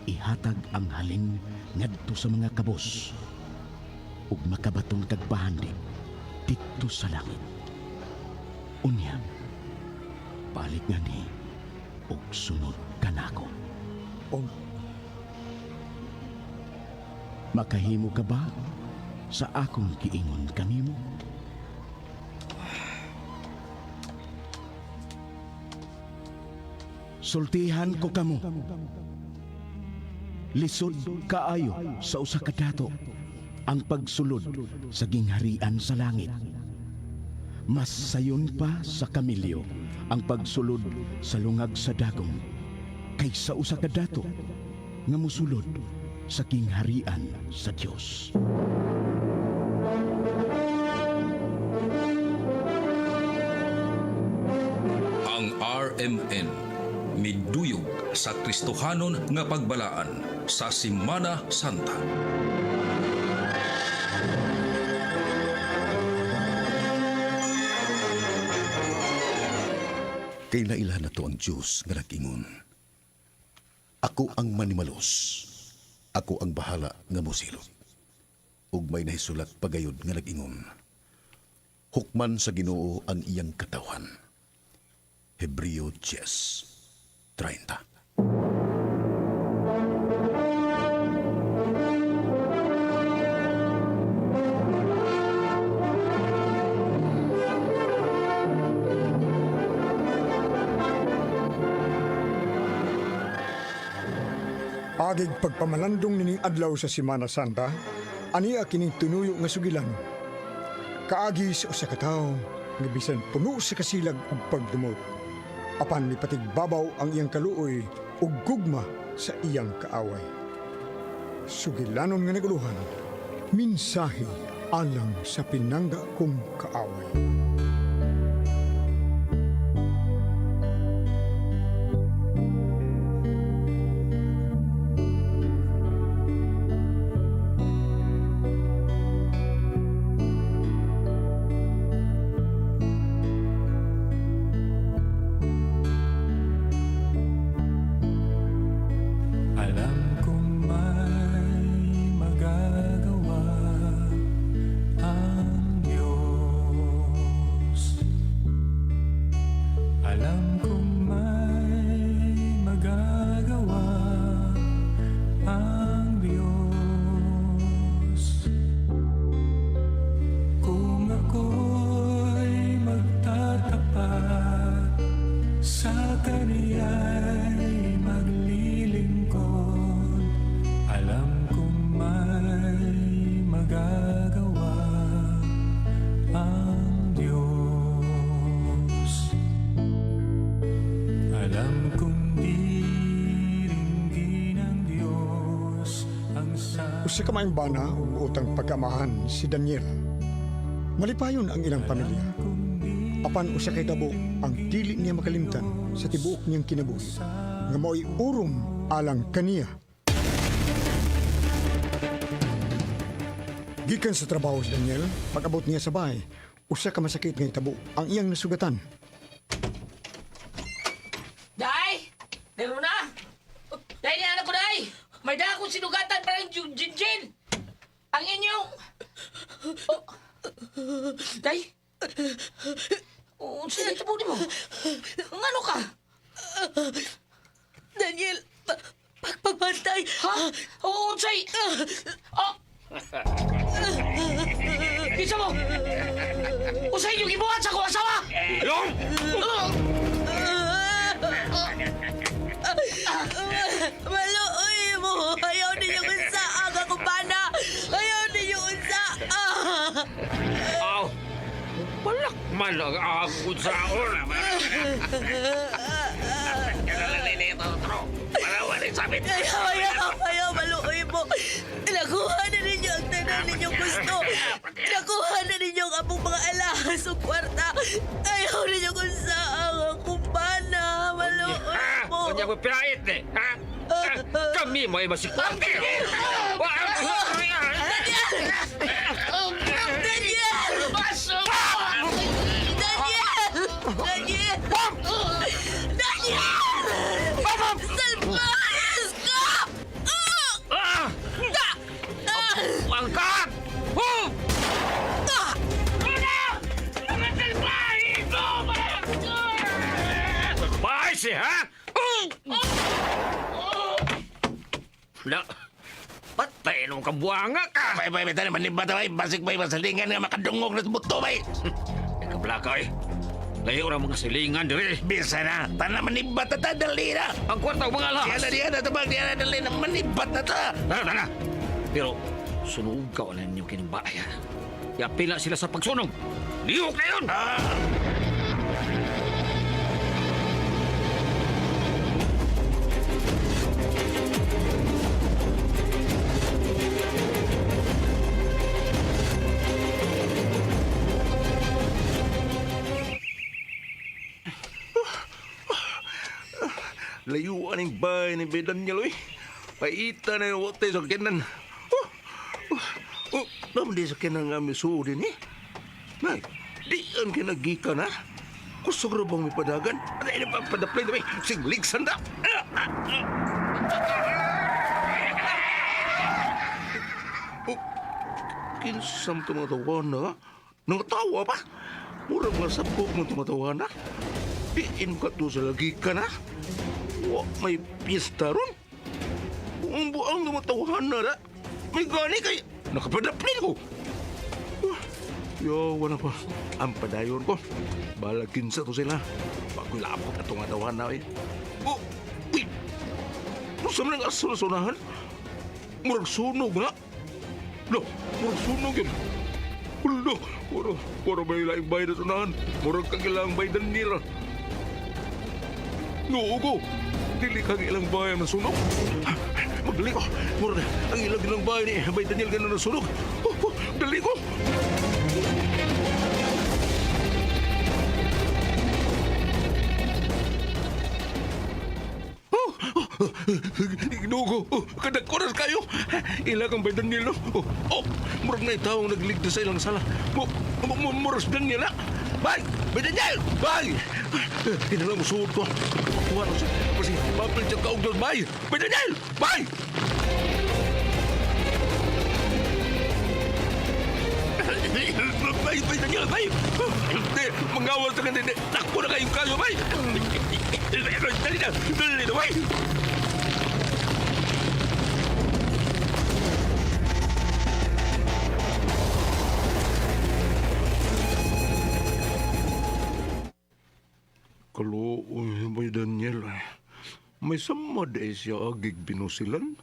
Ihatag ang halin ngadto sa mga kabos ug makabaton kag bahandi didto sa langit. Unya, balik nganhi ug sunod kanako. Og Makahimo ka ba sa akong giingon kanimo? Sultihan ko kamo. Lisod kaayo sa usa ka dato ang pagsulod sa gingharian sa langit. Mas sayon pa sa kamilyo ang pagsulod sa lungag sa dagom kaysa usa ka dato nga mosulod sa gingharian sa Dios. Ang RMN miduyog sa Kristohanon nga pagbalaan sa Simana Santa. Kay nailhan na to ang Diyos nga nag-ingon. Ako ang manimalos. Ako ang bahala nga mosilot. Ug may nahisulat pagayod nga nag-ingon. Hukman sa Ginoo ang iyang katawhan. Hebreo 10:30. Agig pagpamalandong nining adlaw sa Simana Santa, ania kining tinuyo nga sugilan. Kaagi sa usa ka tawo nga bisan puno sa kasilag ug pagdumot. Apan mipatigbabaw ang iyang kaluoy ug gugma sa iyang kaaway. Sugilanon nga naguluhan, mensahe alang sa pinangga kong kaaway. Alam kong may magagawa ang Diyos. Alam kong may magagawa ang Diyos. Kung ako'y magtatapat sa Kaniya'y maglilingkod, alam kong may magagawa ang Diyos. Alam kong diringgin ng Diyos ang sa Usa ka maayong bana ug utang pagkamahan si Daniel. Malipayon ang ilang pamilya. Apan usa kay tabo ang dili niya makalimtan sa tibuok niyang kinabuhi nga mao'y urom alang kaniya. Gikan sa trabaho si Daniel, pag-abot niya sa bahay, usa ka masakit nga hitabo ang iyang nasugatan. Day! Meron na! Day, ni anak ko, Day! May dahil akong sinugatan parang jinjin! Ang inyong... Oh. Day! Unsa na ito mo? Ang ano ka? Daniel, pagpabantay. Ha? Oo, unsay? Oh! Kinsa mo? Unsay inyong gibuhat sa akong asawa? Long! Maluoy mo. Ayaw ninyo unsa ang akong bana. Ayaw ninyo unsa. Aw! Balak man ang akong saon. Ayaw, ayaw, ayaw, maluoy mo. Nakuha na ninyo ang tanan ninyong gusto. Nakuha na ninyo ang among mga alahas o kwarta. Ayaw ninyo unsa ang akong bana. Maluoy mo. Kanya ko pait eh. Ha? Kami mo ay masikwante. Daniel! Daniel! Baso! Daniel! Daniel! Daniel! Salbahes ka! La, patay nung kabuanga ka. Bay, bay, bay, tani, manibat, bay. Basig, bay, masalingan nga makadungog na buto, bay. Kablaka eh. Layo ra mga silingan diri. Bisa na, tana manibat na ta, dali na. Ang kwarta mga alahas. Diyan na, diyan na, tabang, diyan na, dali na, manibat na ta. Tara, tara. Pero sunog ka wala ninyo kining bahay. Ha? Yapila sila sa pagsunog. Lihok na yun! Ah! Layuan ang bahay ni Daniel, oy. Paita na yung watay sa kinan. Oh, oh, oh, naman di sa kinan nga misuo din, eh. Nay, di ang kinagika na. Kusog ra bang may padagan? Ano ini pa padaplay na, Sigligsan na. Oh, kinsam tumatawa na. Nangatawa pa. Mura mga sabog mo tumatawa na. Diin ka to sa lagi ka na. Wa may piyesta ron. Ang buang lumatawahan na ra. May gani kay nakapadaplin ko. Yo, wala pa. Ang padayon ko. Balag kinsa to sila. Bagoy lapot atong atawahan na eh. Oh, uy! Ano sa mga aso na sunahan? Murag sunog na. Lo, murag sunog yun. Ulo, wala, wala may laing bahay na sunahan. Murag kagilang bay Daniel. Noo ko. Dili kang ilang bahay na sunog. Magdali ko. Murag ang ilang ilang bahay ni Bay Daniel ganun na sunog. Oh, oh, dali ko. Oh, oh, Ginoo ko. Oh, kadagkoras kayo. Ila kang Bay Daniel. No? Oh, oh, murag na itawang nagligtas sa ilang sala. Murag si Daniel, ha? Bay! Bay Daniel! Bay! Kinala mo suot ko. Kuha na siya. Kasi papel siya kaog doon. Bay! Bay Daniel! Bay! Bay! Bay Daniel! Bay! Hindi! Mangawal sa kanila. Takbo na kayong kayo, bay! Dali na! Dali na, bay! Kaluoy, Bay Daniel. May samad eh siya agig binusilan.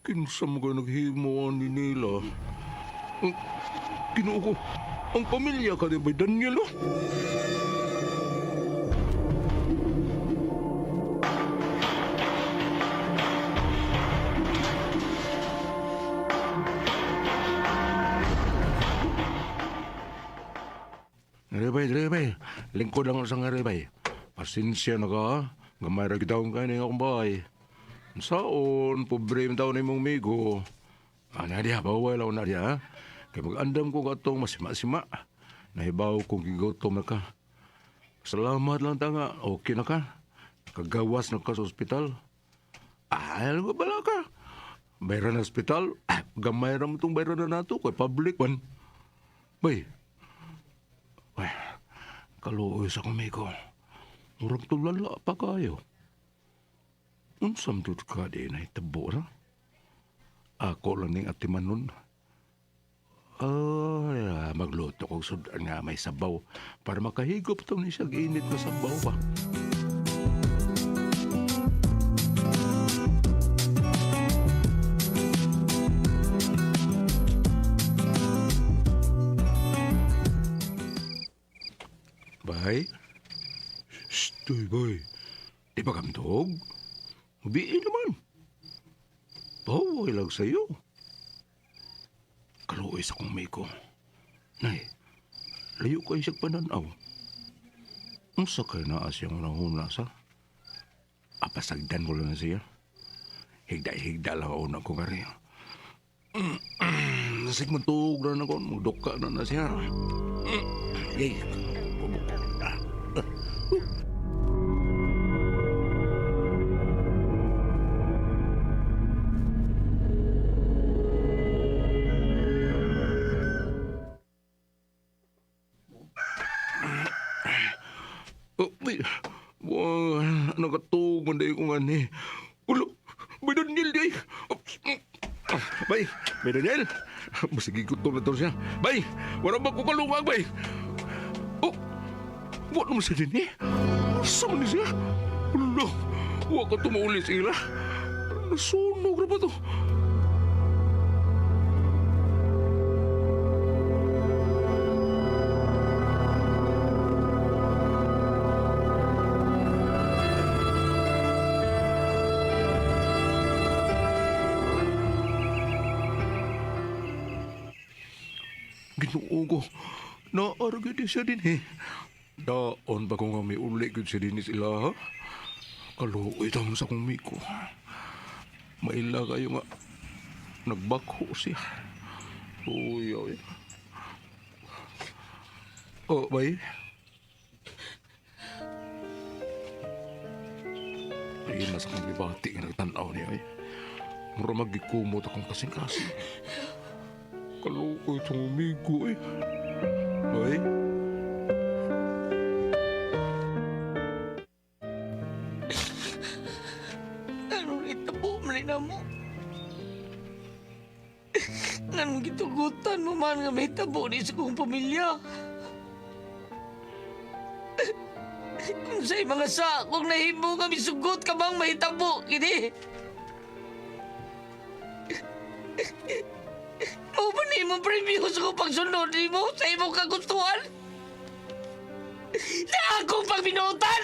Kinsa mo ka naghimo ni nila. Ginoo ko, ang pamilya ka ni Bay Daniel, oh. Rebay, rebay. Lingkod lang sa nga rebay. Pasensya na ka, ha? Gamay ra kita kong kainin akong bahay. Saon, pobre yung taon imong migo. Ah, na diya, bawal ako na diya, ha? Kaya mag-andam ko katong masima-sima. Nahibaw kong gigotom na ka. Salamat lang ta nga, okay na ka. Kagawas na ka sa ospital. Ah, alam ko bala ka. Bayran na ospital, ah, gamay ra mo itong bayran na nato, kay public man. Bay, ay, kaluoy sa kumigo. Murag tulala pa kayo. Unsam dud ka di na itabo ra? Ako lang ning atimanon. Ay, magluto kog sudan nga may sabaw para makahigop to ni siya init nga sabaw ba. Bay? Shh, tuy, boy. Di ba kamtog? Ubiin naman. Baway lang sa'yo. Kaluoy sa kong miko. Nay, layo kayo siyang pananaw. Unsa kayo naa siyang unang-una sa? Apasagdan ko lang na siya. Higda-higda lang ako na ko kari. Nasig matug na ako, magduka na na siya. Yay, bubuk. Oh, uy, wah, nakatug man dahil ko nga ni. Ulo, Bay Daniel di. Bay, Bay Daniel. Masige gutom na to siya. Bay, wala ba ko kalungag, bay? Oh, wa naman siya din eh. Asa man ni siya? Ala, wa ka tumuuli sa ila. Nasunog na ba to? Ginoo ko. Naarag yun siya din eh. Daon ba ko nga may uli yun siya din sila ha? Kaluoy taon sa kong miko. Maila kayo nga. Nagbakho siya. Uy, uy. Oh, bay. Ayun na sa kong gibati nga nagtanaw niya ay. Mura magikumot akong kasing-kasing. Kaluoy itong umigo eh. Bay? Anong itabo man na mo? Anong gitugutan mo man nga may tabo ni sa kong pamilya? Kung sa'y mga sa, kung nahimo nga misugot ka bang mahitabo, kini? Mao ba ni imong premyo sa kong pagsunod nimo sa imong kagustuhan? Na akong pagbinutan?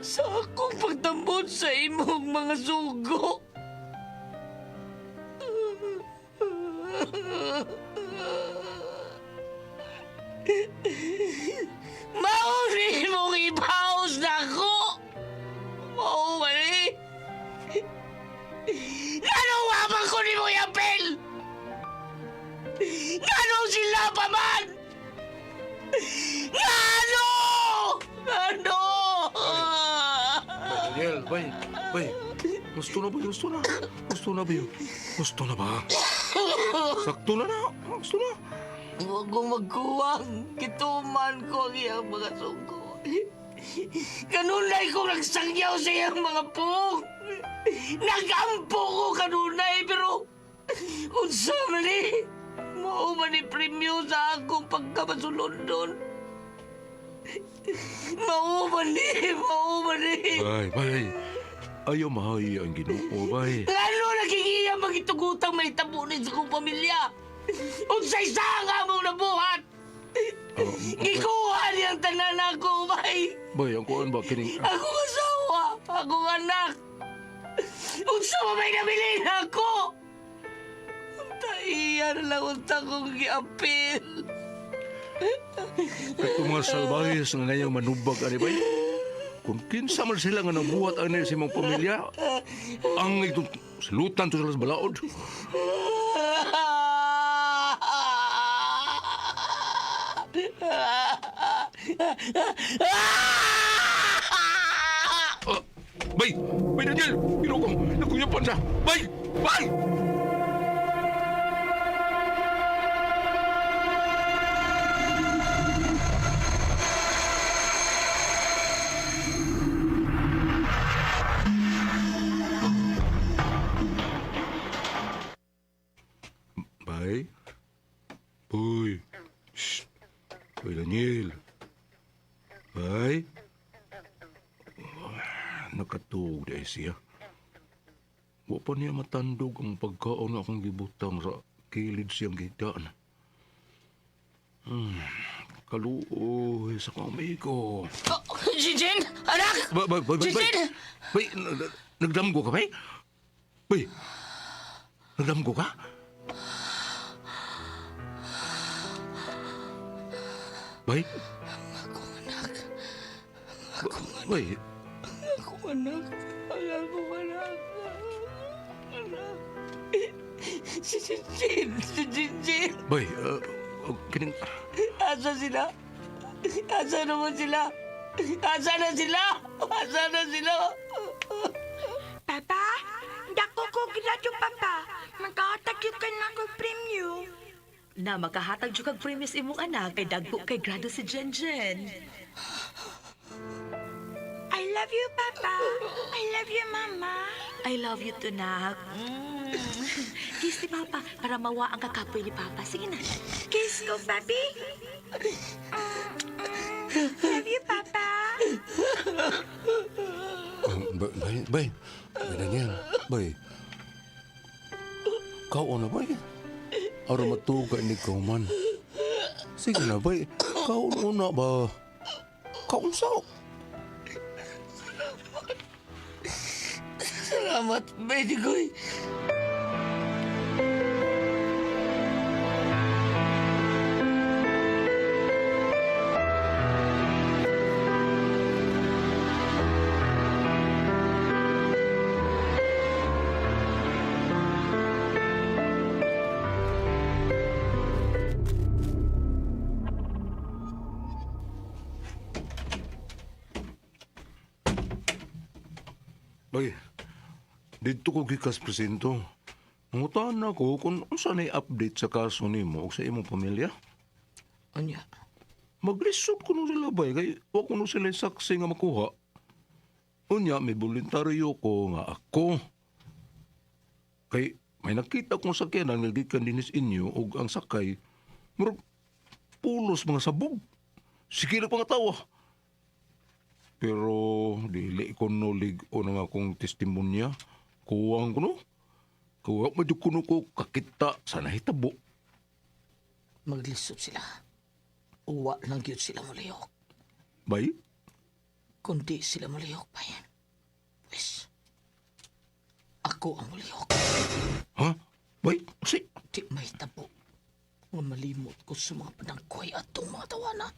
Sa akong pagtambod sa imong mga sugo. Mauri mong ipaos na ako! Mauri! Ganong waman ko ni mo yapel? Ganong sila pa man? Gano? Gano? Daniel, bay, bay. Gusto na ba? Gusto na. Gusto na ba yun? Gusto na ba? Sakto na na. Gusto na. Huwag kong magkuwang. Gituman ko ang iyang mga sugo. Kanunay kong nagsangyaw sa iyang mga pung. Nagampo ko kanunay, pero unsa man ni? Mao man ni premyo sa akong pagkamasulondon. Mao man ni, mao man ni. Bay, bay. Ayaw mahay ang ginoo, bay. Lalo naging iya magitugutang may tabunin sa kong pamilya. Unsay sa nga mong nabuhat. Gikuha niyang tanan ako, bay. Bay, ang kuan ba kining... Akong asawa, akong anak. Unsa pa may nabilin ako? Unta iya na lang unta kong giapil. Katong mga salbahes nga ngayong manubag ani bay. Kung kinsa man sila nga nabuhat ani sa imong pamilya, ang itong silutan to sila sa balaod. Ah, bay! Bay, Daniel! Ginoo ko! Nakuyapan siya! Bay! Bay! Bay? Boy! Shh! Bay, Daniel! Bay? Nakatuog dahil siya. Wa pa niya matandog ang pagkaon nga akong gibutang sa kilid siyang gidaan. Kaluoy sa kong amigo. Oh, Jinjin! Anak! Bay, bay, bay, bay, bay. Jinjin! Bay, nagdamgo ka, bay? Bay, nagdamgo ka? Bay? Akong anak. Bay, Akong anak. Akong anak. Anak. Si Jinjin! Si Jinjin! bay, kining... Asa sila? Asa naman sila? Asa na sila? Asa na sila? Papa, dako ko grado, Papa. Magkahatag yun ka na ko premyo. Na makahatag jud kag premyo sa imong anak kay dagko kay grado si Jenjen. I love love you, Papa. I love you, Mama. I love you too, nak. Kiss ni Papa para mawa ang kakapoy ni Papa. Sige na. Kiss ko, Papi. Love you, Papa. Bay, bay, bay, Daniel, bay. Kao na, bay. Aron matuga ni ikaw man. Sige na, bay. Kao na ba? Kaon sa? Salamat, Bedigoy. Bay, dito ko gikas presinto. Nangutan ako kung unsa na update sa kaso nimo ug sa imong pamilya. Anya? Maglisod ko nung sila bay, kay wa ko nung sila saksi nga makuha. Unya, may voluntaryo ko nga ako. Kay may nakita kong sakyanan nga gikan dinis inyo ug ang sakay, murag pulos mga sabog. Sige na pa nga tawa. Pero dili ko nulig o nga akong testimonya. Kuwang ko no. Kuwang medyo kuno ko kakita sa nahitabo. Maglisod sila. Uwa lang gyud sila mulihok. Bay? Kundi sila mulihok, bay. Pwes, ako ang mulihok. Ha? Bay? Si? Di may tabo. Nga malimot ko sa mga panangkoy atong mga tawana.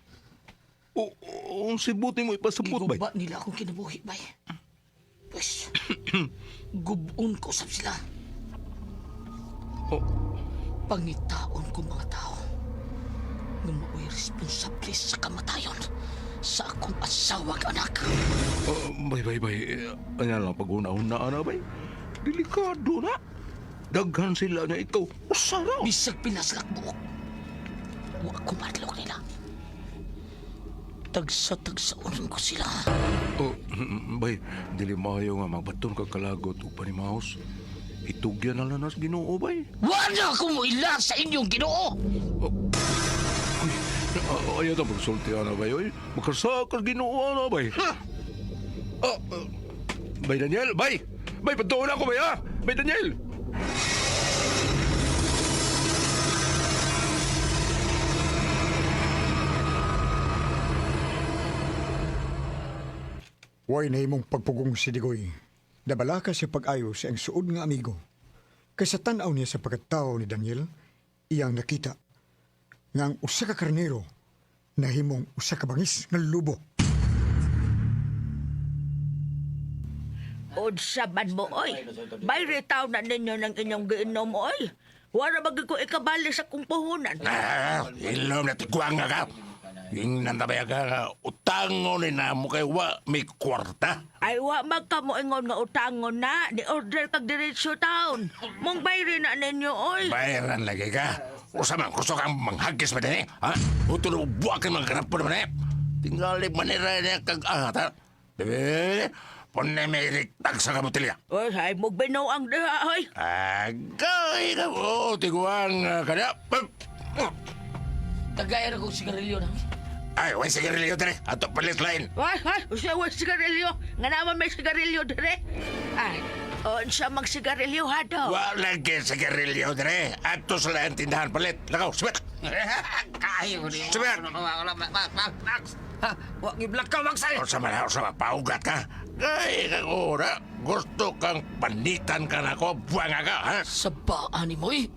O, o, sibuti mo ipasabot, bay? Giguba nila akong kinabuhi, bay. Pwes, gubon ko sab sila. Oh. Pangitaon ko mga tao nga mao'y responsable sa kamatayon sa akong asawag anak. Oh, bay, bay, bay. Ano lang, pag-una-una, ana, bay. Delikado na. Daghan sila na ikaw. Usa na. Bisag pilas buok. Wa ko madlok nila. Tagsa-tagsaon ko sila. Oh, bay, dili maayo nga magbaton ka kalagot ug panimaos. Itugyan na lang nas Ginoo, bay. Wa na ako moila sa inyong Ginoo. Uy, ayaw na magsulti, ana, bay. Uy, makasakal Ginoo, ana, bay. Ah, ah, bay Daniel, bay! Bay, patuon ako, bay, ha? Bay Daniel! Way na imong pagpugong si Digoy. Nabalaka siya pag-ayo sa iyang suod nga amigo. Kay sa tan-aw niya sa pagkatao ni Daniel, iyang nakita nga ang usa ka karnero nahimong usa ka bangis nga lubo. Unsa man mo, oy. Bayre taw na ninyo ng inyong giinom, oy. Wala ba ko ikabali sa kong puhunan? Ah, ilom na tiguang nga ka. Ingnan ta ba ka nga utangon ni na mo kay wa may kwarta. Ay, wa magkamoingon nga utangon na. Ni order kag diretso taon. Mong bayre na ninyo, oy. Bayaran lagi ka. Usa man gusto kang manghagis ba dinhi? Ha? Uto na buwak kang mga karapon man eh. Tingali manira niya kag ahat ha. Bebe, punay may riktag sa kabutilya. Oy, ay mong binuang diha, oy. Agay ka mo, tiguang kada. Tagay ra kong sigarilyo na. Ay, way sigarilyo dire. Ato palit line. Ay, ay, usa wa sigarilyo. Nga naman may sigarilyo dire. Ay, unsa mang sigarilyo ha daw? Wa lagi sigarilyo dire. Ato sa lain tindahan palit. Lakaw, sibet. Kayo ni. Sibet. Ha, wa giblak ka magsay. Usa man, usa man, paugat ka. Ay, ora, gusto kang panitan ka na ko, buwanga ka, ha? Sa baan ni mo, eh.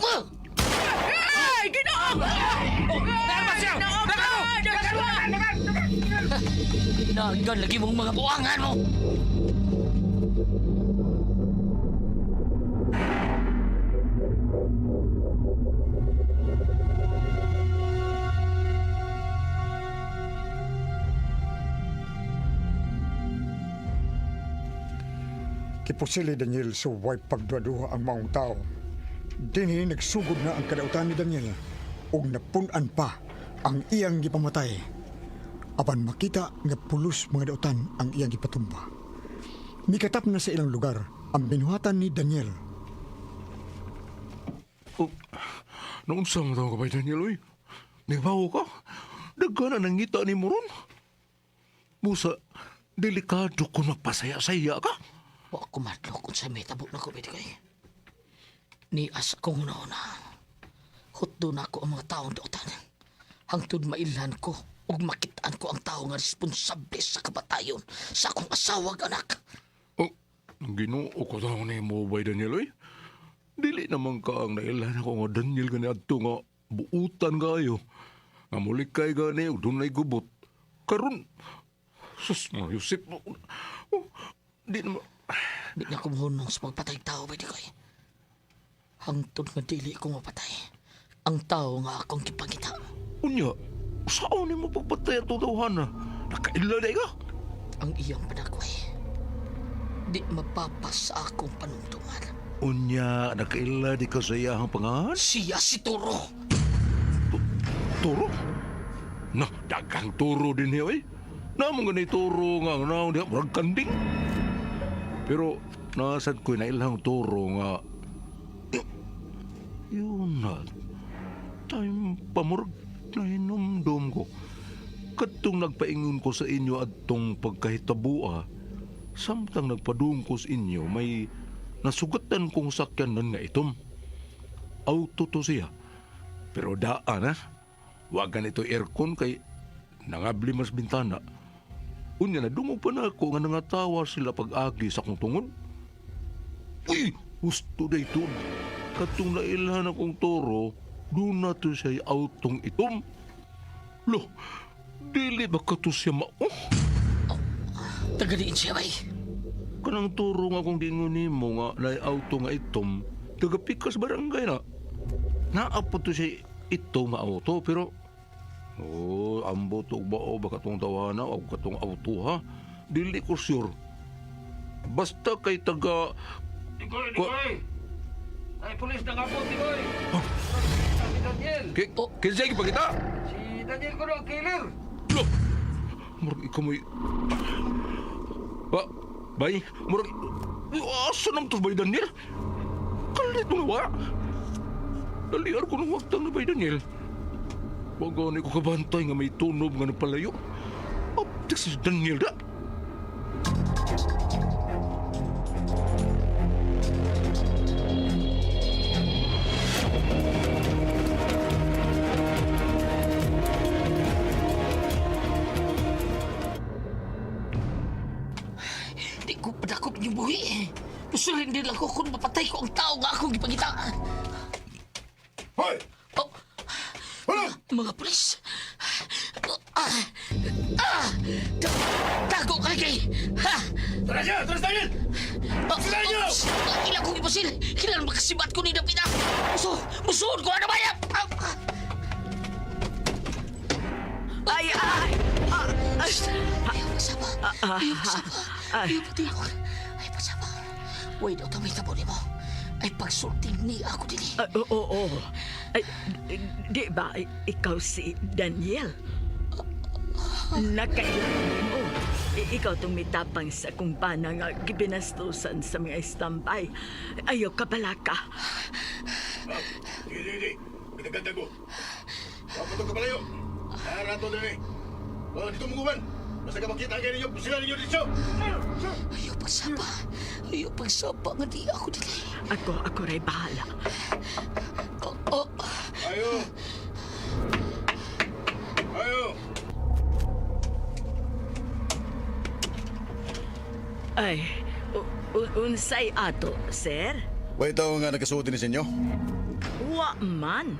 Ay, Ginoo! Siya! Nagan lagi mong mga buangan mo. Kipusili Daniel sa way pagduaduha ang maong tao. Dinhi nagsugod na ang kadautan ni Daniel ug napun-an pa ang iyang gipamatay. Apan makita nga pulos mga dautan ang iyang gipatumba. Mikatap na sa ilang lugar ang binuhatan ni Daniel. Oh, naunsa mo daw ka ba, Daniel, oy? Nagbawo ka? Daghan na nangita ni mo ron. Busa, delikado kung magpasaya-saya ka. Wa ko madlok kung sa may tabo na ko, pwede kay. Nias akong una-una. Hutdo na ako ang mga taong dautan. Hangtod mailhan ko ug makitaan ko ang tao nga responsable sa kabatayon sa akong asawa ug anak. Oh, Ginoo ko daw ni mo bay Daniel, oy. Dili naman ka ang nailhan ako nga Daniel gani adto nga buutan kayo. Nga mulikay gani ug dunay gubot. Karon sus mo Yusip mo. Oh, di naman Di na ko mohunong sa pagpatay tao, pwede kay. Hangtod nga dili ko mapatay. Ang tao nga akong gipangita. Unya, saan mo pagpatay ato tawhana? Nakaila na ka? Ang iyang panagway. Di mapapas sa akong panumduman. Unya, nakaila di ka sa iyahang pangahan? Siya si Turo. Turo? Na, daghang turo din niya, oy. Namong ganay turo nga, naon diha, murag kanding. Pero, nasad ko'y nailang turo nga, yun na, time pa murag nahinumdum ko. Katong nagpaingon ko sa inyo adtong pagkahitabua, samtang nagpadung ko sa inyo, may nasugatan kong sakyanan nga itom. Auto to siya. Pero daan ha, wag ganito aircon kay nangabli mas bintana. Unya na dungog pa na ako nga nangatawa sila pag-agi sa akong tungod. Uy, husto day to. Katong nailhan akong toro, doon na to siya autong itom. Lo, dili ba ka to siya mao? Tagaliin siya, bay. Kanang turo nga kung dingon nimo nga naay auto nga itom, taga pikas barangay na. Naapot to siya itom nga auto pero oh, ambot og bao baka tong tawana o katong auto ha. Dili ko sure. Basta kay taga Digoy, Digoy! Ay, pulis na nga po, Digoy! Si Daniel! Ki Oh. kinsa gipakita? Si Daniel ko ang killer! Lo. Murag ikaw mo'y Ba, bay, murag asa nam to bay Daniel? Kalit mo na wa. Daliar ko nung wagtang na bay Daniel. Wag gani ko kabantay nga may tunob nga napalayo. Optik si Daniel da. Di ko padakop yung buhi. Musurrender lang ko kung mapatay ko ang tao nga akong gipangita. Hoy! Oh, mga pulis. Ah, ah, tago ka kay. Ha? Tara siya! Tara Daniel! Oh, oh, ilang kong ipasil. Kailan makasibat ko ni Dapina. Muso, musuod ko ano ba yan? Ah, ah. Ay, ay! Ah, ay. Ayaw pasaba. Ayaw pasaba. Ayaw patihok. Ayaw pasaba. Wait, daw tamay tabo nimo. Ay pagsulting ni ako dili. Ah, oo, oo. Ay, di ba ikaw si Daniel? Nakailangan mo. Ikaw tong mitapang sa kung bana nga gibinastusan sa mga istambay. Ayaw ka balaka. Sige, sige, sige. Pinaganda ko. Papunto ka palayo. Narato din eh. Oh, dito muguban. Basta ka makita kayo ninyo, sila ninyo dito. Ayaw pagsaba. Ayaw pagsaba nga di ako dili. Ako, ako ray bahala. Oh, oh. Ayo. Ayo. Ay, unsay ato, sir? Wait, tao nga nagkasuotin ni senyo. Wa man.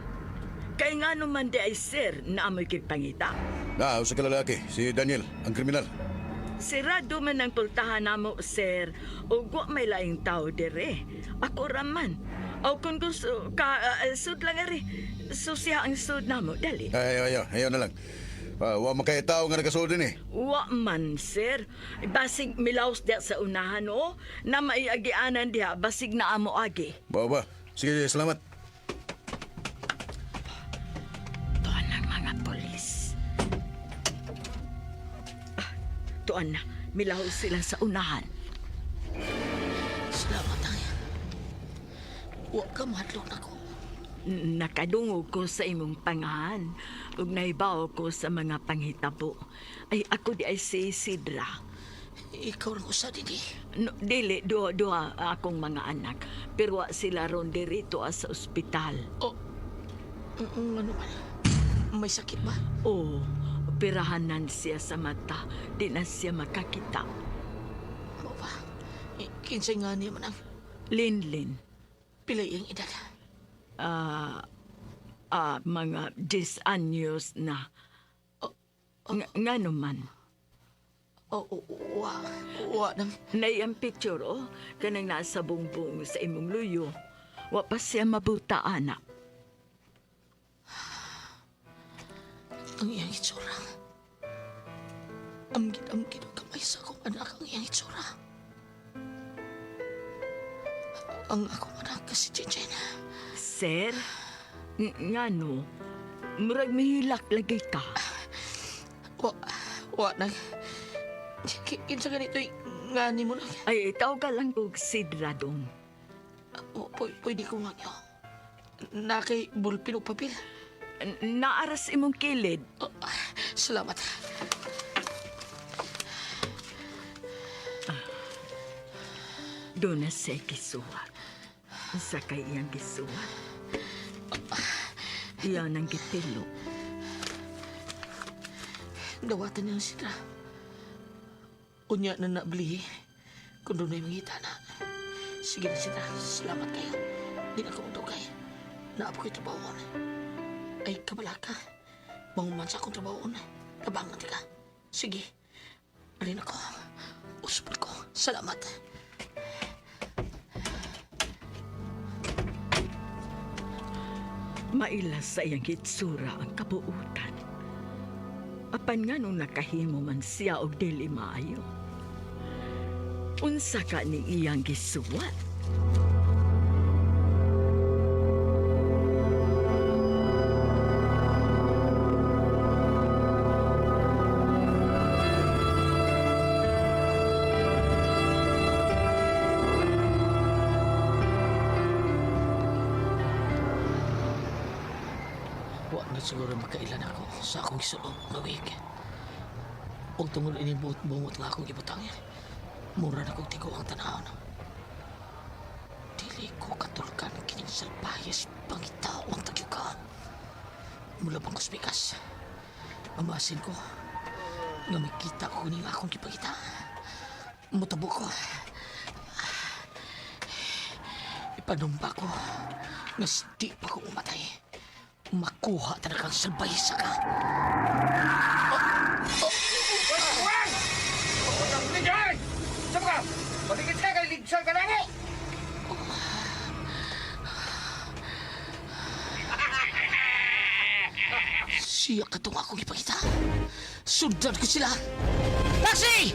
Kay nga naman di ay sir na amoy kipangita. Na, usa ka lalaki, si Daniel, ang kriminal. Sirado man ang pultahan namo, sir. Ug wa may laing tao dire. Ako raman. O kung gusto ka, sud lang ari. Susiha ang sud namo, dali. Ay, ay, ay, ayaw na lang. Wa man kay tao nga nagkasuot din eh. Wa man, sir. Basig milaos diha sa unahan, o. Na maiagianan diha, basig na amo agi. Ba ba? Sige, sige, salamat. Tuan ang mga polis. Ah, Tuan na, milaos sila sa unahan. Salamat, ay. Wa ka mahadlok nako. Nakadungog ko sa imong pangahan ug nahibaw ko sa mga panghitabo. Ay ako di ay si Sidra. Ikaw rang usa dinhi. No, dili duha duha akong mga anak pero wa sila ron dirito sa ospital. Oh, ano man? May sakit ba? Oo, operahanan siya sa mata. Di na siya makakita. Mo ba? Kinsay nga niya man ang Linlin, pila iyang edad. ah, mga 10 anyos na. Nga naman. Oh, oh, wa. Wa nang. Nay ang picture, oh. Kanang nasa bungbong sa imong luyo. Wa pa siya mabuta, anak. Ang iyang itsura. Amgid-amgid og kamay sa akong anak ang iyang itsura. Ang akong anak si Chichen. Sir, ngano, murag mihilak lagi ka. Wa, wa nang. Kinsa ganito nga ni mo lang. Ay, tawag ka lang kog sidra dong. O, pwede ko magyo. Na kay bulpin o papel. Naaras imong kilid. Oh, salamat. Doon na siya gisuwat. Sa kay iyang gisuwat. Iyan ang gitilo. Dawatan niyang sidra. Unya na nabli. Kung doon ay mangita na. Sige na sidra, salamat kayo. Di na ko magdugay. Naap ko'y trabahoon. Ay, kabala ka. Manguman sa akong trabahoon. Tabangan ka. Sige. Alin ako. Usapon ko. Salamat. Maila sa iyang hitsura ang kabuutan. Apan nga nung nakahimo man siya og dili maayo. Unsa ka ni iyang gisuwat? Wa na siguro makailan ako sa akong isulob nga week. Ug tungod ini buot-bungot nga akong gibutang. Mura na kog tigo ang tanawon. Dili ko katulkan kining salbayes pangitao ang tagyukan. Mula bang kuspikas. Amasin ko nga makita ko ning akong gipangita. Mutabo ko. Ipanumpa ko nga di pa ko umatay. Makuha talaga ang salbaysa ka. Siya ka itong akong ipakita. Sundan ko sila. Taxi!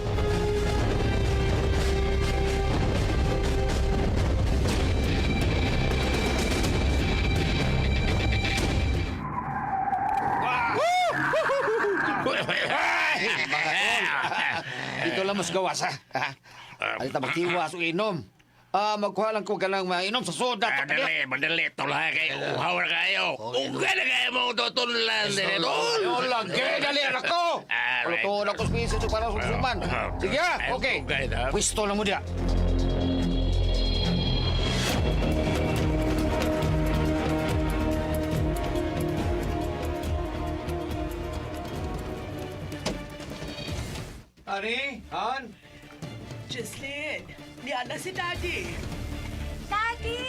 Dito lang mas gawas, ha? Ha? Alita magtiwas o inom. Ah, magkuha lang ko galang mainom sa soda. Madali, madali. Tula kayo. Uhaw na kayo. Uga na kayo mo tutulan din. Tol! Ayun lang, dali anak ko! Alright. Luto na ko sa piso para susuman. Sige, ha? Okay. Okay na. Pwisto lang mo diya. Ani? Han? Jocelyn, niya na si Daddy. Daddy!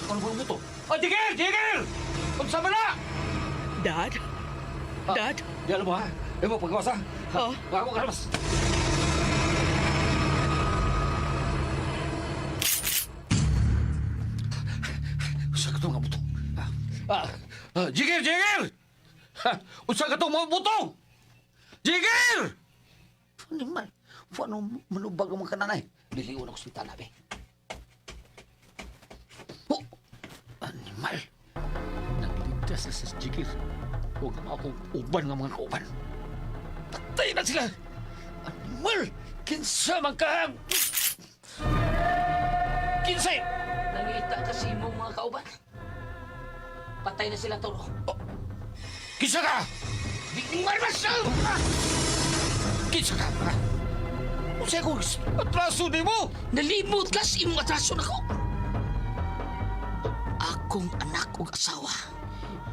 Ano ba mo to? Oh, tigil! Tigil! Unsa man na? Dad? Dad? Di alam mo, ha? Di mo, pagkawas, ha? Oh. Ako kalabas. Usa ka to nga butong. Jigil! Jigil! Ha, unsa ka to mga butong? Jigil! Ano man? Ano manubag ang mga kananay? Diliwan ako sa ospital, abi. Oh! Animal! Nagligtas na sa Jigil. Huwag na akong uban nga mga kauban. Patay na sila! Animal! Kinsa man ka! Kinsay! Nangita kasi imong mga kauban. Patay na sila, Toro. Oh. Kinsa ka! Di marmas! Kinsa ka! Unsay kong atraso nimo? Nalimot ka sa imong atraso nako. Akong anak ug asawa,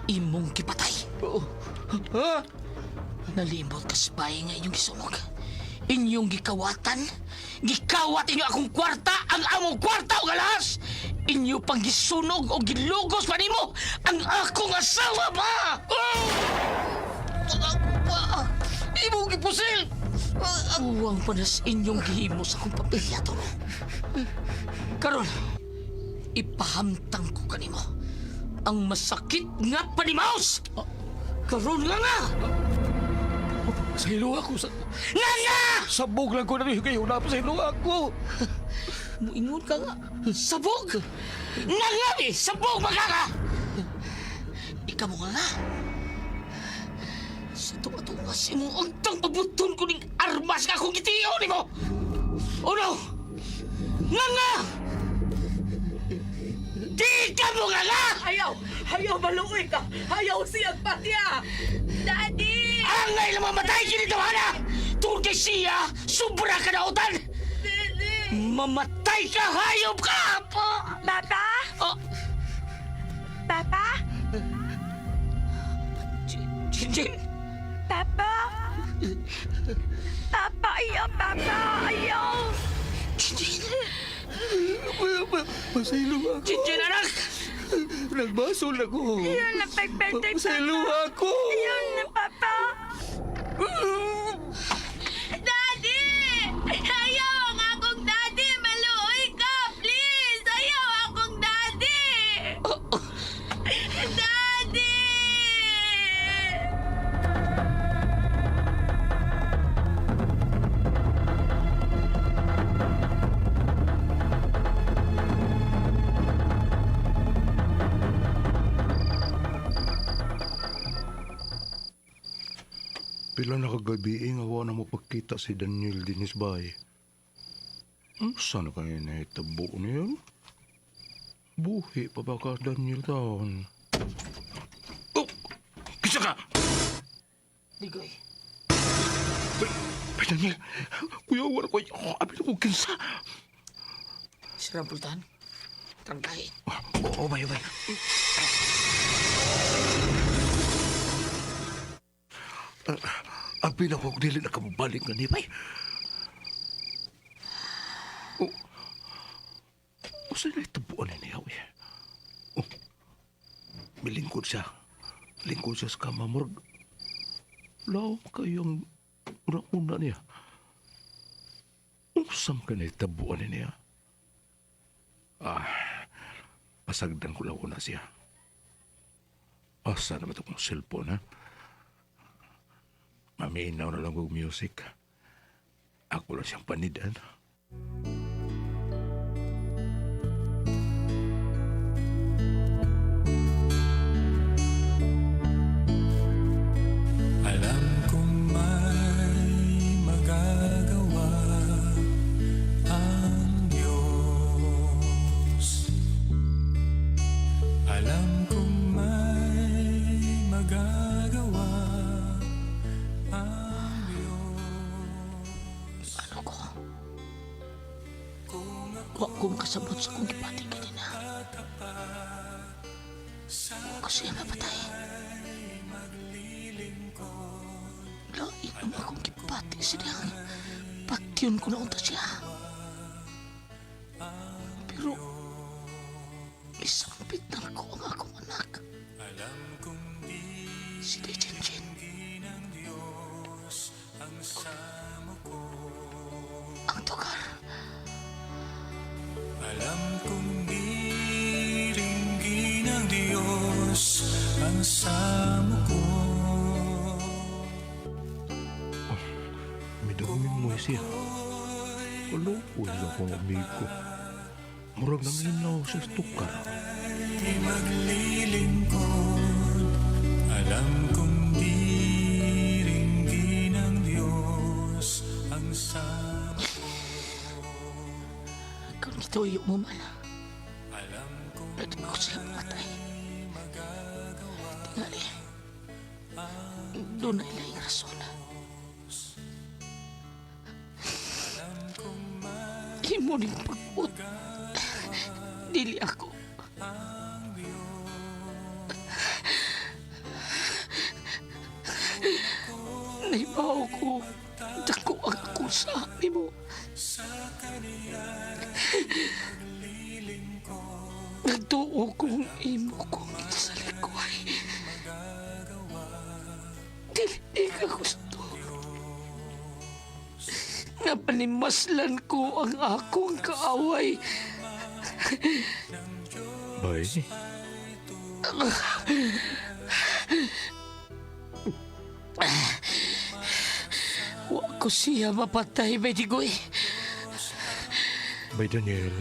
imong gipatay. Oh. Ha? Nalimot ka sa bahay nga inyong gisunog. Inyong gikawatan, gikawat inyo akong kwarta, ang among kwarta ug alas. Inyo pang gisunog o gilugos pa nimo ang akong asawa ba? Oh! Imong gipusil! Uwang panas inyong gihimo sa akong pamilya, Toro. Karon, ipahamtang ko kanimo ang masakit nga panimaos. Karon nga nga! Sa ilo ako sa... Nga nga! Sabog lang ko na rin kayo na sa ilo ako. Muingon ka nga. Sabog! Nga nga, eh! Sabog magka ka! Ikaw mo nga nga. Sa tunga-tunga si mo, untang pabuton ko ning armas nga akong gitiyo ni mo! Uno! Nga nga! Di ka mo nga nga! Ayaw! Ayaw, maluoy ka! Ayaw siyang patya! Daddy! Angay na mamatay kini tawhana! Tungkol kay siya, sobra ka na utan! Daddy! Mamatay ka, hayop ka! Papa? Oh, Papa? Chin-chin! Papa? Papa, ayaw! Papa, ayaw! Chin-chin! Pasaylo ako. Chin-chin, anak! Nagbasol ako. Ayaw na pagpatay, Papa. Pasaylo ako. Ayaw na, Papa. Daddy! Ayaw ang akong daddy! Maluoy ka! Please! Ayaw akong daddy! Daddy! Pila na kagabi nga wa na mo pagkita si Daniel dinis bay. Saan kayo nahitabo niya? Buhi pa ba ka Daniel taon? Oh! Kisa ka! Ligoy. Bay, Daniel! Kuya, wala ko. Oh, abi ko kinsa. Sirang pultahan. Trangkahin. Oh, bay, bay. Abi na ko dili na kababalik na ni bay. Oh. Usa na itabuan ni niya, eh. Oh. Milingkod siya. Lingkod siya sa kama. Murag, laom kayong una-una niya. Usam ka na itabuan ni niya. Ah, pasagdan ko lang una siya. Asa naman ito kong cellphone, ha? Maminaw na lang kong music. Ako lang siyang panidan. Alam kong may magagawa ang Diyos. Alam kong may magagawa ang Diyos. Ano ko? Wa ko makasabot sa kong gipati kanina. Kung siya mapatay. Lain ang akong gipati siya. Patyon ko na unta siya. Pero isampit na ko ang akong anak. Si Chin Chin. Ang tukar. Alam kong diringgin ng Diyos ang samo ko. Midungin mo siya. Kaloko siya akong amigo. Murag nanginaw sa tukar. Ay maglilingkod. Alam kong diringgin ng Diyos ang samo. Gituyo mo man. Pwede ko siya matay. Tingali. Doon na ilaing rason. Imo ning pagbuot. Dili ako. Naibaw ko. Dako ang akusa nimo. Nagtuo kong imo kong isalikway. Dili ka gusto. Napanimaslan ko ang akong kaaway. Bay, Wa ko siya mapatay, Bedigoy. Bay Daniel,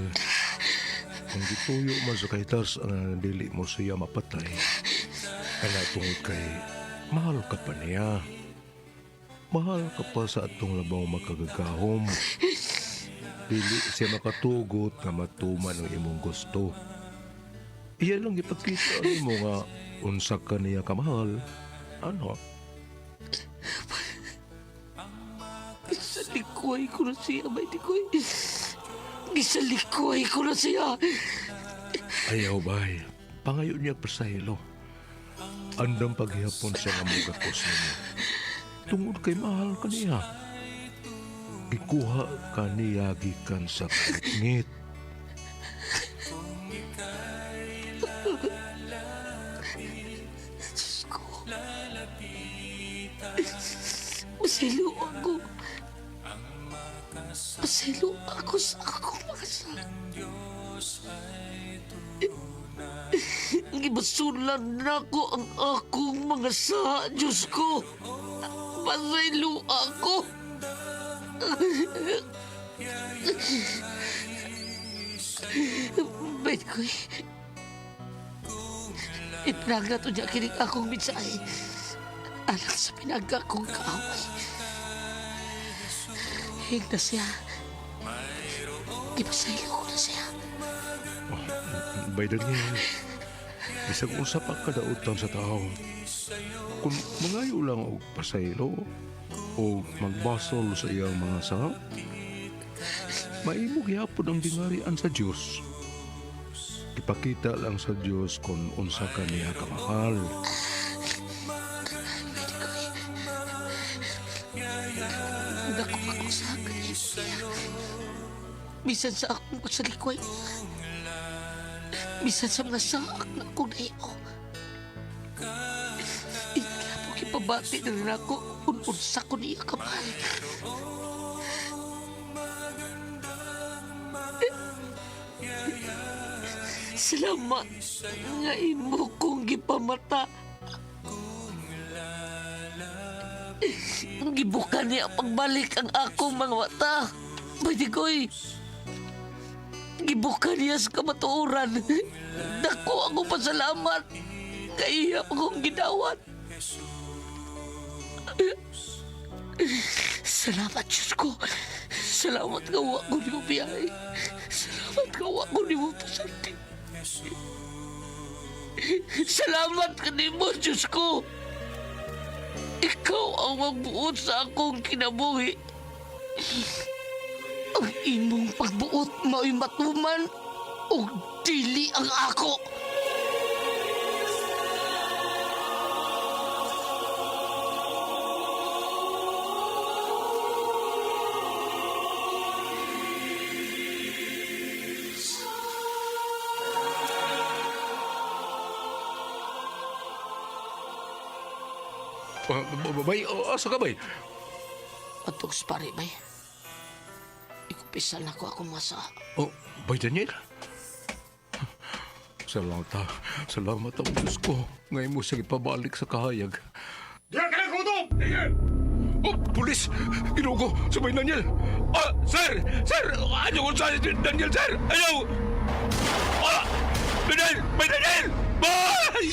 kung gituyo man sa kahitars ang dili mo siya mapatay, kana tungod kay mahal ka pa niya. Mahal ka pa sa atong labaw makagagahom. Dili siya makatugot nga matuman ang imong gusto. Iya lang ipakita nimo nga unsa ka niya kamahal. Ano? Gisalikoy ko na siya, Bedigoy. Gisalikoy ko na siya. Ayaw, bay. Pangayo niya pasahilo. Andang paghihapon siya nga mugakos ninyo. Tungod kay mahal ka niya. Gikuha ka niya gikan sa kalikngit. Diyos ko. Masilo ako. Masilo ako sa akong mga sala. Gibasulan na ko ang akong mga sa, Diyos ko. Masilo ako. Bait ko eh. Ipinaga to niya kinig akong mensahe. Alang sa pinaga kong kaaway. Higna siya. Gipasaylo ko na siya. Bay Daniel, bisag unsa pa kadautan sa tao. Kung mangayo lang og pasaylo o magbasol sa iyang mga sala, maimo gihapon ang dingarian sa Dios. Ipakita lang sa Dios kung unsa ka niya kamahal. Pwede ko eh. Dako ako sa akin niya. Bisan sa akong pasalikoy. Bisan sa mga saak na akong naiyo. Ikapok ipabati na rin ako kung unsa ko niya kamahal. Salamat nga imo kong gipamata. Gibukan niya pagbalik ang akong mga mata. Pwede ko'y gibukan niya sa kamatuoran. Dako ako pasalamat. Kaya akong gidawat. Salamat, Diyos ko. Salamat nga wa ko nimo biyahe. Salamat nga wa ko nimo pasanti. Salamat kanimo, Diyos ko. Ikaw ang magbuot sa akong kinabuhi. Ang imong pagbuot mao'y matuman ug dili ang ako. Bay, oh, asa ka bay? Atog sa pare, bay. Ikumpisal na ko akong masa. Oh, bay Daniel. Salamat ha. Salamat ang Diyos ko. Ngayon mo siya ipabalik sa kahayag. Diyan ka na gutom! Oh, pulis! Ginoo ko! Sa bay Daniel! Ah, sir! Sir! Ayaw ko sa Daniel, sir! Ayaw! Ah! Daniel! Bay Daniel! Bay!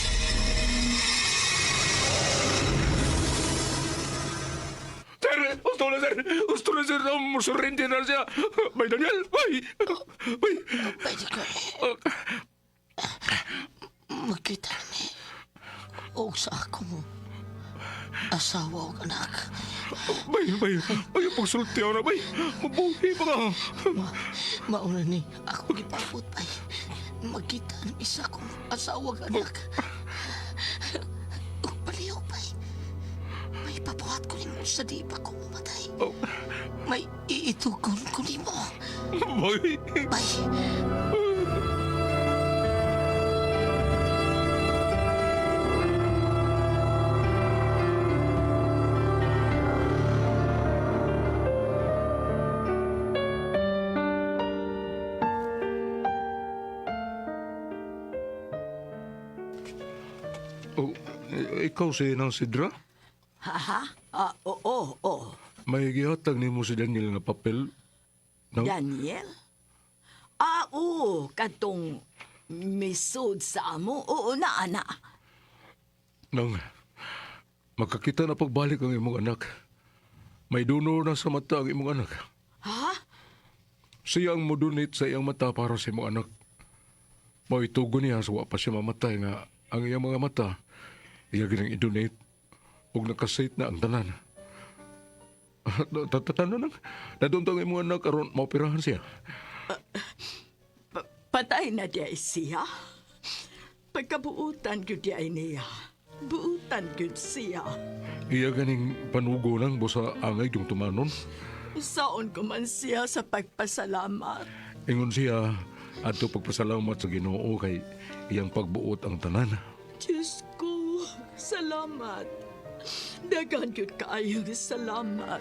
Sir, gusto na sir. Gusto na sir. Musurrender na siya. Bay Daniel, bay. Bay. Pwede ko magkita ni og sa akong asawa og anak. Bay, bay. Ay, pagsulti na, bay. Mabuhi pa ka. Mauna ni ako gipabot bay. Magkita ng isa kong asawa og anak. Ug paliw bay. May pabuhat ko nimo sa di pa ko mamatay. May iitugon ko nimo. Bay. Bay. Oh, ikaw si Nang Sidra? Ha ha? Ah, oo, oo. May gihatag nimo si Daniel nga papel. Nang, Daniel? Ah, oo, katong misud sa amo. Oo na, ana. Nang, makakita na pagbalik ang imong anak. May duno na sa mata ang imong anak. Ha? Siya ang modunit sa iyang mata para sa imong anak. Maitugo niya sa wa pa siya mamatay nga ang iyang mga mata iya ginang i-donate ug nakasate na ang tanan. Tatano nang nadunto ang imong anak aron maoperahan siya. Patay na diya siya. Pagkabuutan gyud diya niya. Buutan gyud siya. Iya ganing panugo nang busa angay yung tumanon. Saon ko man siya sa pagpasalamat. Ingon siya adto pagpasalamat sa Ginoo kay iyang pagbuot ang tanan. Diyos ko, salamat. Daghan gyud kaayong salamat.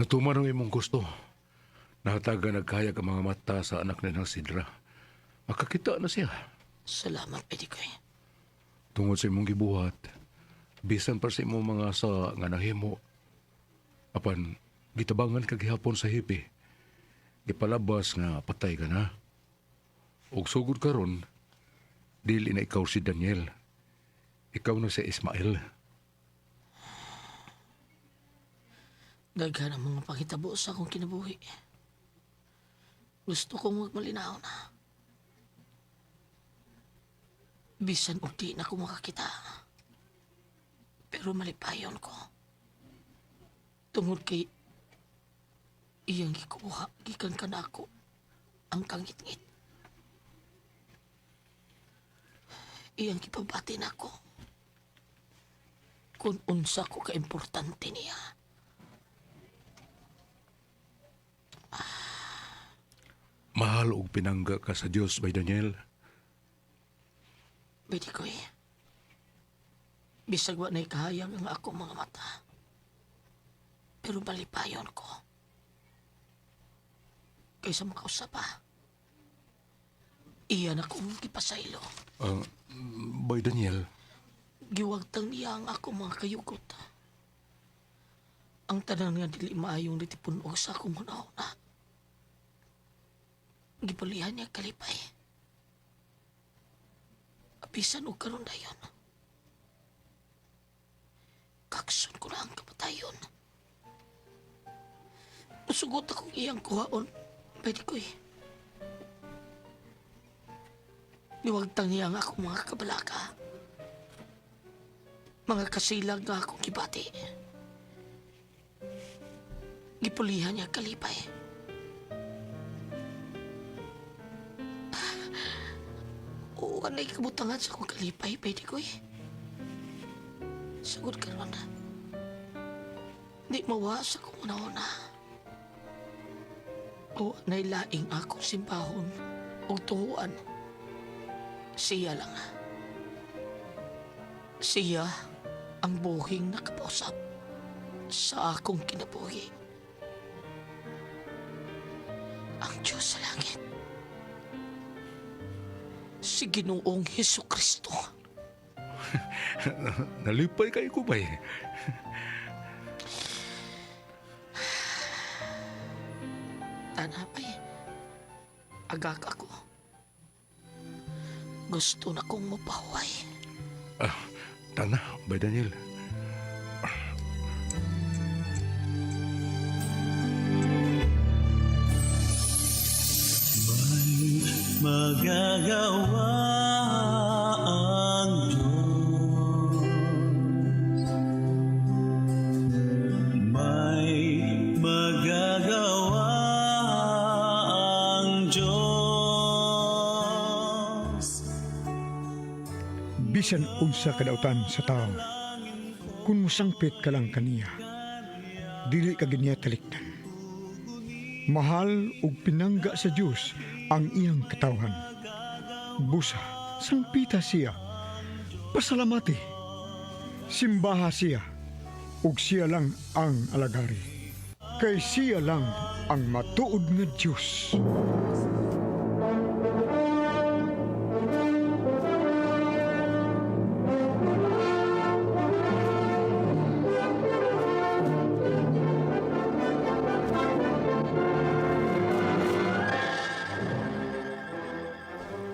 Natuman ang imong gusto. Nahatagan nagkayag ang mga mata sa anak ni ng Sidra. Makakita na siya. Salamat, pwede ko eh. Tungod sa imong gibuhat, bisan pa sa imong mga sa nga nahimo. Apan, gitabangan ka gihapon sa hipi. Gipalabas nga patay ka na. Og sugod karon, dili na ikaw si Daniel. Ikaw na si Ismael. Daghan ang mga pangitabo sa akong kinabuhi. Gusto kong magmalinaw na. Bisan og di na ko makakita. Pero malipayon ko. Tungod kay iyang gikuha gikan kanako ang kangitngit. Iyang gipabati nako. Kung unsa ko kaimportante niya. Mahal og pinangga ka sa Dios bay Daniel. Pwede ko eh. Bisag wa na'y kahayag ang akong mga mata. Pero malipayon ko. Kaysa makausap pa. Iyan akong gipasaylo. Bay Daniel, Giwagtang niya ang akong mga kayugot. Ang tanan nga dili maayong nitipunog sa akong hunahuna. Gipulihan niya kalipay. Apisan og karon dayon. Kaksun ko na ang kamatayon. Musugot akong iyang kuhaon. Pwede ko eh. Niwagtang niya ang akong mga kabalaka. Mga kasilag nga akong gibati. Gipulihan niya kalipay. Oo, anay kabutangan sa akong kalipay, pwede ko eh. Sugod ka ron. Di mawa sa akong una-una. O anay laing akong simbahon o tuhuan. Siya lang. Siya ang buhing nakapausap sa akong kinabuhi. Ang Diyos sa langit. Si Ginoong Heso Kristo. nalipay kay ko bay. Tanapay. Agak ako. Gusto na kong mapahuway. Ah, tana, Bay Daniel. Magagawa ang Diyos. May magagawa ang Diyos. Bisan unsa kadautan sa tao, kung musangpit ka lang kaniya, dili ka ginya talikdan. Mahal ug pinangga sa Dios ang iyang katawhan. Busa, sangpita siya. Pasalamati. Simbaha siya. Ug siya lang ang alagari. Kay siya lang ang matuod nga Dios.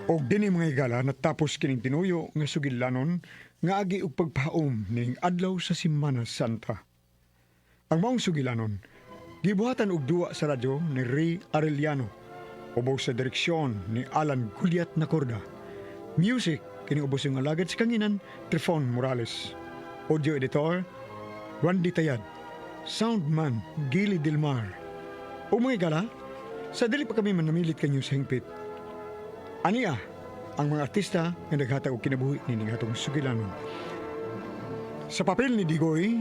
Og dinhi mga higala natapos kining tinuyo nga sugilanon nga agi og pagpaom ning adlaw sa Semana Santa. Ang maong sugilanon gibuhatan og duwa sa radyo ni Ray Arellano, ubos sa direksyon ni Alan Guliat Nacorda. Music kini ubos ang alagad sa kanginan Trifon Morales. Audio editor Randy Tayad. Soundman Gili Dilmar. O mga higala, sa dili pa kami manamilit kanyo sa hingpit. Ania ang mga artista nga naghatag og kinabuhi nining atong sugilanon. Sa papel ni Digoy,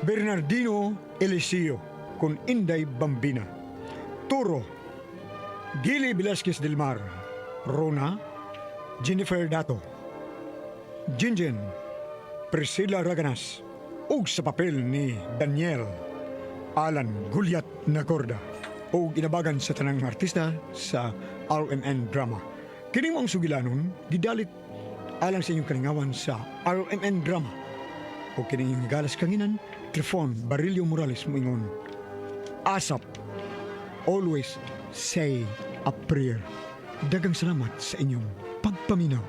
Bernardino Eliseo kun Inday Bambina. Turo, Gili Velasquez del Mar. Rona, Jennifer Dato. Jinjin, Priscilla Raganas. Ug sa papel ni Daniel, Alan Guliat Nacorda. Ug inabagan sa tanang artista sa RMN Drama. Kini mo ang sugilanon, gidalit alang sa inyong kalingawan sa RMN Drama. O kini inyong galas kanginan, Trifon Barillo Morales moingon. ASAP, always say a prayer. Dagang salamat sa inyong pagpaminaw.